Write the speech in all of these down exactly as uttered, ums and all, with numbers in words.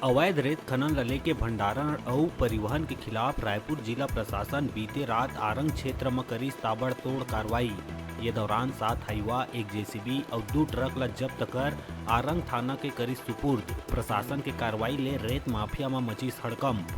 अवैध रेत खनन ल लेके भंडारण अउ परिवहन के खिलाफ रायपुर जिला प्रशासन बीते रात आरंग क्षेत्र म करिस ताबड़तोड़ कार्रवाई। ये दौरान सात हाईवा, एक जेसीबी अउ दू ट्रक ल जब्त कर आरंग थाना के करिस सुपुर्द। प्रशासन के कार्रवाई ले रेत माफिया म मचिस हड़कंप।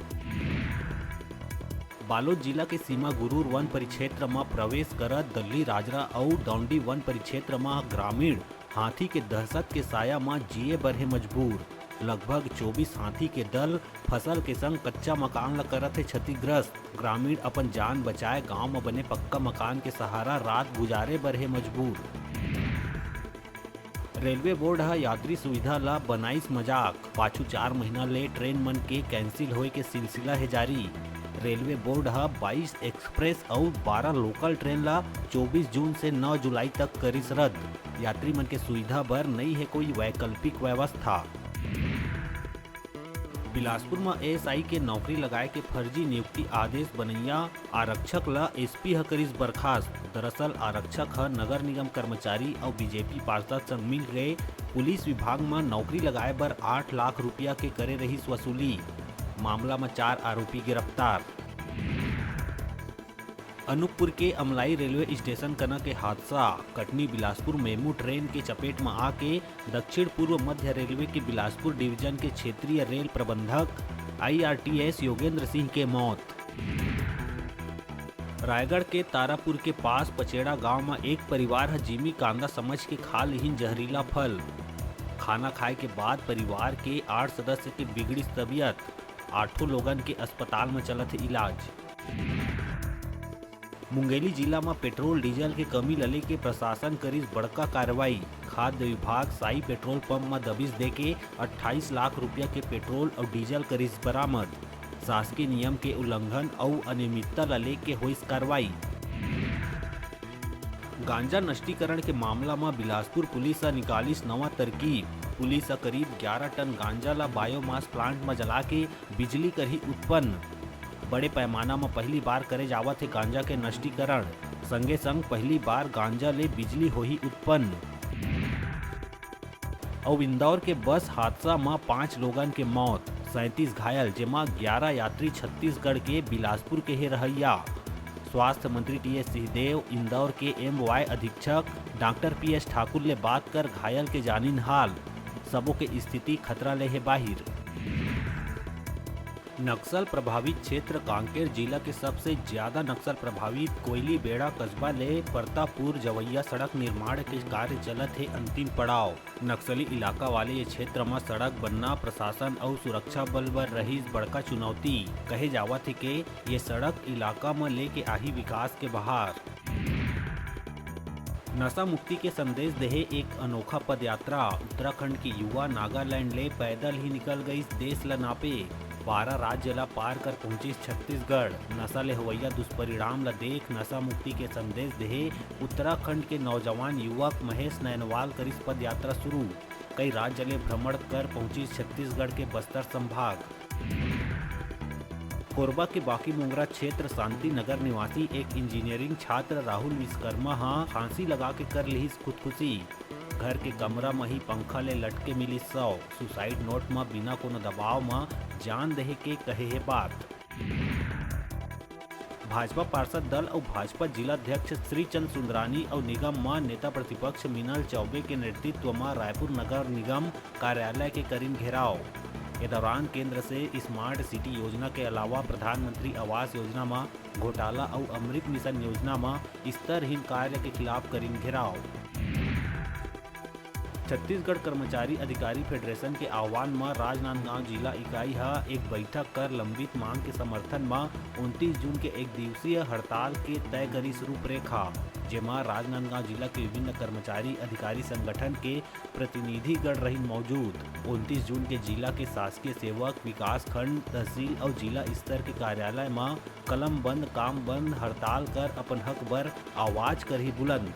बालोद जिला के सीमा गुरूर वन परिक्षेत्र म प्रवेश करत दल्ली राजरा अउ डौंडी वन परिक्षेत्र म ग्रामीण हाथी के दहशत के साया म जिए बर हे मजबूर। लगभग चौबीस हाथी के दल फसल के संग कच्चा मकान ल करत हे क्षतिग्रस्त। ग्रामीण अपन जान बचाए गांव म बने पक्का मकान के सहारा रात गुजारे बर हे मजबूर। रेलवे बोर्ड ह यात्री सुविधा ल बनाइस मजाक। पाछू चार महीना ले ट्रेन मन के कैंसिल होए के सिलसिला हे जारी। रेलवे बोर्ड ह बाईस एक्सप्रेस अउ बारह लोकल ट्रेन ल चौबीस जून से नौ जुलाई तक करिस रद्द। यात्री मन के सुविधा बर नइ हे कोई वैकल्पिक व्यवस्था। बिलासपुर म एएसआई के नौकरी लगाए के फर्जी नियुक्ति आदेश बनैया आरक्षक ल एसपी ह करिस बर्खास्त। दरअसल आरक्षक ह नगर निगम कर्मचारी अउ बीजेपी पार्षद संग मिल के पुलिस विभाग म नौकरी लगाए बर आठ लाख रुपया के करे रहिस वसूली। मामला म चार आरोपी गिरफ्तार। अनूपपुर के अमलाई रेलवे स्टेशन कना के हादसा, कटनी बिलासपुर मेमू ट्रेन के चपेट म आके दक्षिण पूर्व मध्य रेलवे के बिलासपुर डिवीजन के क्षेत्रीय रेल प्रबंधक आईआरटीएस योगेंद्र सिंह के मौत। रायगढ़ के तारापुर के पास पचेड़ा गांव म एक परिवार ह जिमी कांदा समझ के खा लिहिन जहरीला फल। खाना खाए के बाद परिवार के आठ सदस्य के बिगड़िस तबीयत। आठों लोगन के अस्पताल म चलत हे इलाज। मुंगेली जिला म पेट्रोल डीजल के कमी ल लेके प्रशासन करिस बड़का कार्रवाई। खाद्य विभाग साई पेट्रोल पंप म दबिश देके अट्ठाईस लाख रुपया के पेट्रोल अउ डीजल करिस बरामद। शासकीय नियम के उल्लंघन अउ अनियमितता ल लेके होइस कार्रवाई। गांजा नष्टीकरण के मामला म बिलासपुर पुलिस ह निकालिस नवा तरकीब। पुलिस ह करीब ग्यारह टन गांजा ल बायोमास प्लांट म जला के बिजली करही उत्पन्न। बड़े पैमाना म पहली बार करे जावत हे गांजा के नष्टीकरण। संगे संग पहली बार गांजा ले बिजली होही उत्पन्न। अउ इंदौर के बस हादसा म पांच लोगन के मौत, सैंतीस घायल, जेमा ग्यारह यात्री छत्तीसगढ़ के बिलासपुर के हे रहइया। स्वास्थ्य मंत्री टीएस सिंहदेव, इंदौर के एमवाय अधीक्षक डॉक्टर पीएस ठाकुर ले बात कर घायल के जानिन हाल। सबो के स्थिति खतरा ले हे बाहिर। नक्सल प्रभावित क्षेत्र कांकेर जिला के सबसे ज्यादा नक्सल प्रभावित कोयली बेड़ा कस्बा ले परतापुर जवैया सड़क निर्माण के कार्य चलत हे अंतिम पड़ाव। नक्सली इलाका वाले ये क्षेत्र म सड़क बनना प्रशासन अउ सुरक्षा बल बर रहिस बड़का चुनौती। कहे जावत हे के ये सड़क इलाका म लेके आही विकास के बहार। नशा मुक्ति के संदेश देहे एक अनोखा पदयात्रा। उत्तराखंड के युवा नागालैंड ले पैदल ही निकल गईस देश ल नापे। बारह राज्य ल पार कर पहुंचिस छत्तीसगढ़। नशा ले होवइया दुष्परिणाम ल देख नशा मुक्ति के संदेश देहे उत्तराखंड के नौजवान युवक महेश नैनवाल करिस पदयात्रा शुरू। कई राज्य ले भ्रमण कर पहुंचिस छत्तीसगढ़ के बस्तर संभाग। कोरबा के बाकी मुंगरा क्षेत्र शांति नगर निवासी एक इंजीनियरिंग छात्र राहुल विश्वकर्मा ह फांसी लगा के कर लिहिस खुदकुशी। घर के कमरा म ही पंखा ले लटके मिलिस शव। सुसाइड नोट म बिना कोनो दबाव म जान देहे के कहे हे बात। भाजपा पार्षद दल अउ भाजपा जिलाध्यक्ष श्रीचंद सुंदरानी अउ निगम म नेता प्रतिपक्ष मीनल चौबे के नेतृत्व म रायपुर नगर निगम कार्यालय के करिन घेराव। ए दौरान केंद्र से स्मार्ट सिटी योजना के अलावा प्रधानमंत्री आवास योजना म घोटाला अउ अमृत मिशन योजना म स्तरहीन कार्य के खिलाफ करिन घेराव। छत्तीसगढ़ कर्मचारी अधिकारी फेडरेशन के आह्वान म राजनांदगांव जिला इकाई ह एक बैठक कर लंबित मांग के समर्थन म उनतीस जून के एक दिवसीय हड़ताल के तय करिस रूपरेखा, जेमा राजनांदगांव जिला के विभिन्न कर्मचारी अधिकारी संगठन के प्रतिनिधिगण रहिन मौजूद। उनतीस जून के जिला के शासकीय सेवक, विकास खंड, तहसील अउ जिला स्तर के कार्यालय म कलम बंद, काम बंद हड़ताल कर अपन हक बर आवाज करही बुलंद।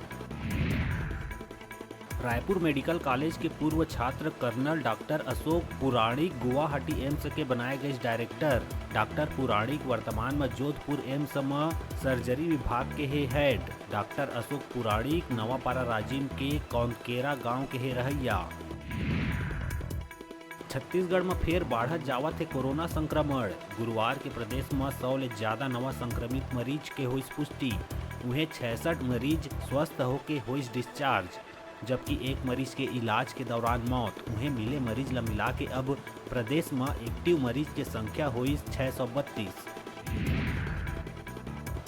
रायपुर मेडिकल कॉलेज के पूर्व छात्र कर्नल डॉक्टर अशोक पुराणिक गुवाहाटी एम्स के बनाए गए डायरेक्टर। डॉक्टर पुराणिक वर्तमान म जोधपुर एम्स म सर्जरी विभाग के हे हेड। डॉक्टर अशोक पुराणिक नवापारा राजिम के कौंदकेरा गांव के हे रहइया। छत्तीसगढ़ म फेर बाढ़त जावत हे कोरोना संक्रमण। गुरुवार के प्रदेश म सौ ले ज्यादा नवा संक्रमित मरीज के होइस पुष्टि। उहें, छियासठ मरीज स्वस्थ होके होइस डिस्चार्ज, जबकि एक मरीज के इलाज के दौरान मौत। उहें, मिले मरीज ल मिला के अब प्रदेश म एक्टिव मरीज के संख्या होइस छह सौ बत्तीस।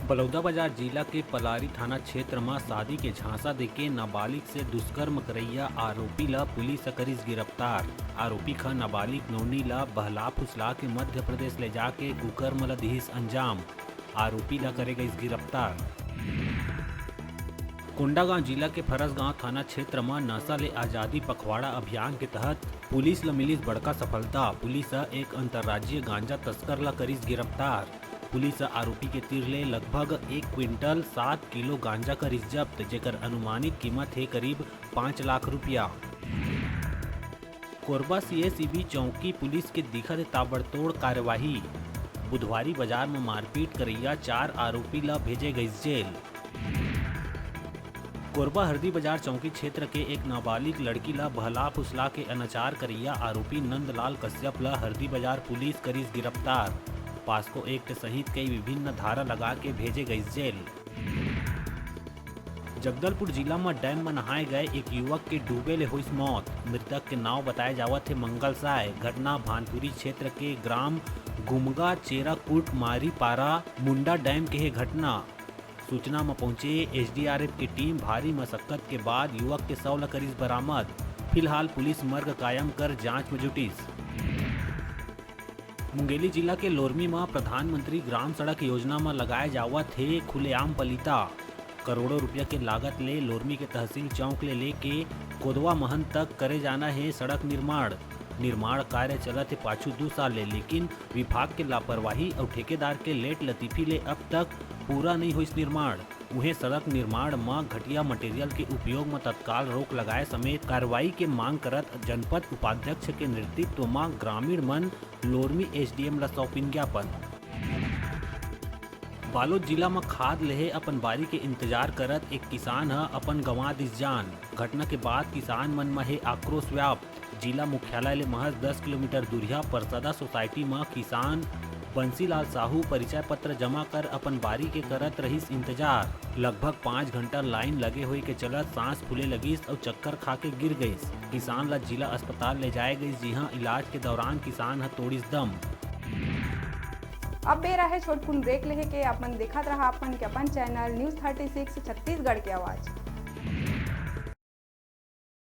बलौदाबाजार जिला के पलारी थाना क्षेत्र म शादी के झांसा देके नाबालिग से दुष्कर्म करैया आरोपी ल पुलिस ह करिस गिरफ्तार। आरोपी ह नाबालिग नोनी ल बहला फुसला के मध्य प्रदेश ले जाके कुकर्म ल दिहिस अंजाम। आरोपी ल करे गइस गिरफ्तार। कोंडागांव जिला के फरसगांव थाना क्षेत्र म नशा ले आजादी पखवाड़ा अभियान के तहत पुलिस ल मिलिस बड़का सफलता। पुलिस ह एक अंतर्राज्यीय गांजा तस्कर ल करिस गिरफ्तार। पुलिस ह आरोपी के तीर ले लगभग एक क्विंटल सात किलो गांजा करिस जब्त, जेकर अनुमानित कीमत हे करीब पाँच लाख रुपया। कोरबा सीएसीबी चौकी पुलिस के दिखत हे ताबड़तोड़ कार्यवाही। बुधवारी बाजार म मारपीट करैया चार आरोपी ल भेजे गइस जेल। कोरबा हरदी बाजार चौकी क्षेत्र के एक नाबालिग लड़की ल बहला फुसला के अनाचार करैया आरोपी नंदलाल कश्यप ल हरदी बाजार पुलिस करिस गिरफ्तार। पास्को एक्ट सहित कई विभिन्न धारा लगा के भेजे गइस जेल। जगदलपुर जिला म डैम म नहाए गए एक युवक के डूबे ले होइस मौत। मृतक के नाव बताए जावत हे मंगल साय। घटना भानपुरी क्षेत्र के ग्राम गुमगा चेराकुट मारीपारा मुंडा डैम के हे घटना। सूचना म पहुंचे एसडीआरएफ के टीम भारी मशक्कत के बाद युवक के शव ल करिस बरामद। फिलहाल पुलिस मर्ग कायम कर जांच म जुटिस। मुंगेली जिला के लोरमी म प्रधानमंत्री ग्राम सड़क योजना म लगाए जावत हे खुलेआम पलीता। करोड़ों रुपया के लागत ले लोरमी के तहसील चौक ले लेके कोदवा महन तक करे जाना हे सड़क निर्माण। निर्माण कार्य चलत हे पाछू दू साल ले, लेकिन विभाग के लापरवाही अउ ठेकेदार के लेट लतीफी ले अब तक पूरा नइ होइस निर्माण। उहें, सड़क निर्माण म घटिया मटेरियल के उपयोग म तत्काल रोक लगाए समेत कार्रवाई के मांग करत जनपद उपाध्यक्ष के नेतृत्व म ग्रामीण मन लोरमी एसडीएम ल सौंपिन ज्ञापन। बालोद जिला म खाद लेहे अपन बारी के इंतजार करत एक किसान ह अपन गंवा दिस जान। घटना के बाद किसान मन म हे आक्रोश व्याप्त। जिला मुख्यालय ले महज दस किलोमीटर दूरिहा परसदा सोसाइटी म किसान बंसीलाल साहू परिचय पत्र जमा कर अपन बारी के करत रहिस इंतजार। लगभग पाँच घंटा लाइन लगे होए के चलत सांस फूले लगिस अउ चक्कर खा के गिर गइस। किसान ल जिला अस्पताल ले जाए गइस, जिहां इलाज के दौरान किसान ह तोड़िस दम। अब बेरा हे छोटकुन ब्रेक लेहे के। अपन देखत रहा अपन के अपन channel news thirty six Chhattisgarh के आवाज़।